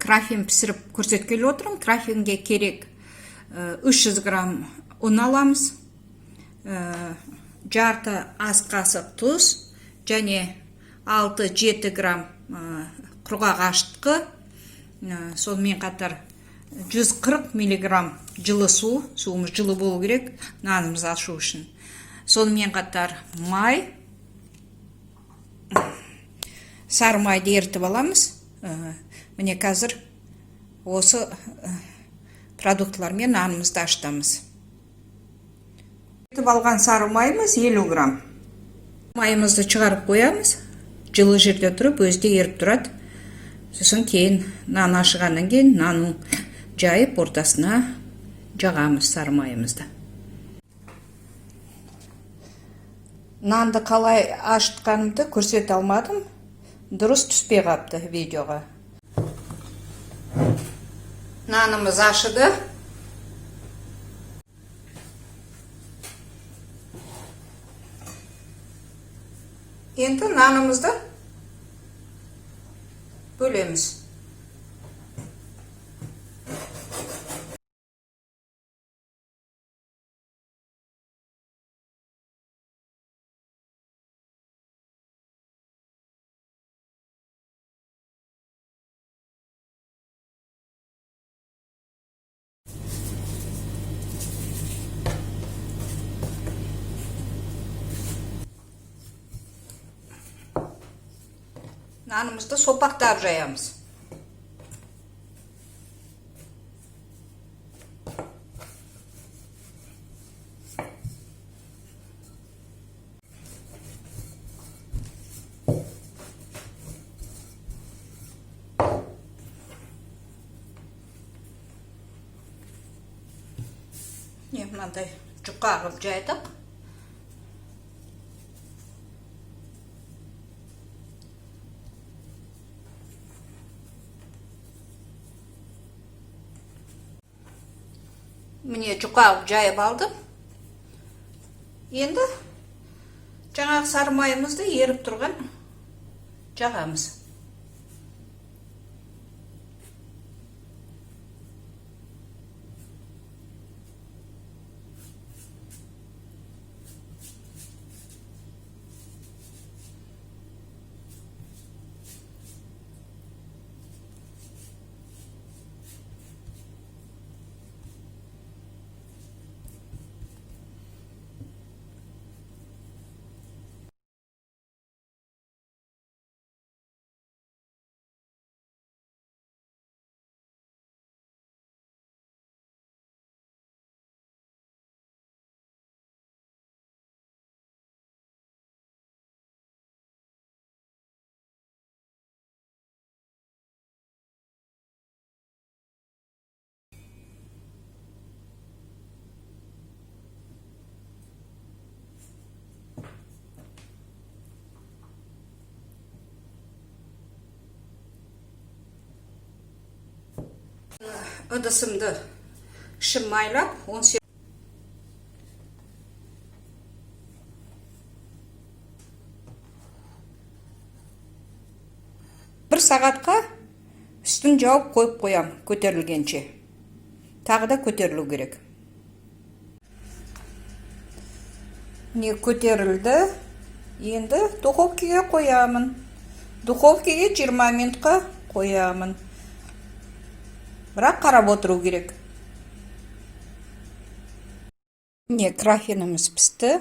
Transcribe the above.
Крафин пісіріп көрсеткелі отырмын. Крафинге керек 300 грамм ұн аламыз, жарты ас қасық тұз және 6-7 грамм құрғақ ашытқы, сонымен қатар 140 миллиграмм жылы су, суымыз жылы болу керек нанымыз ашу үшін. Сонымен қатар май, сары майды ерітіп аламыз. Міне, қазір осы продуктылармен нанымызды ашытамыз. Ерітіп алған сары майымыз 50 грамм. Майымызды шығарып қоямыз. Жылы жерде тұрып, өзі де еріп тұрады. Сосын кейін нан ашығаннан кейін нанның жайып ортасына жағамыз сары майымызды. Нанды қалай ашытқанымды көрсете алмадым. Дұрыс түспей қапты видеоға. Нанымыз ашыды. Енді нанымызды бөлеміз. Нанымызды сопақтап жаямыз. Міне, мынандай жұқа қылып жайдық. Міне, жұқа қылып жайып алдым. Енді жаңағы сары майымызды еріп тұрған жағамыз. Ыдысымды ішін майлап, 18 бір сағатқа үстін жауып қойып қоям көтерілгенше. Тағы да көтерілу керек. Міне, көтерілді. Енді духовкаға қоямын. Духовкаға 20 минутқа қоямын. Бірақ қарап отыру керек. Міне, крафиніміз пісті.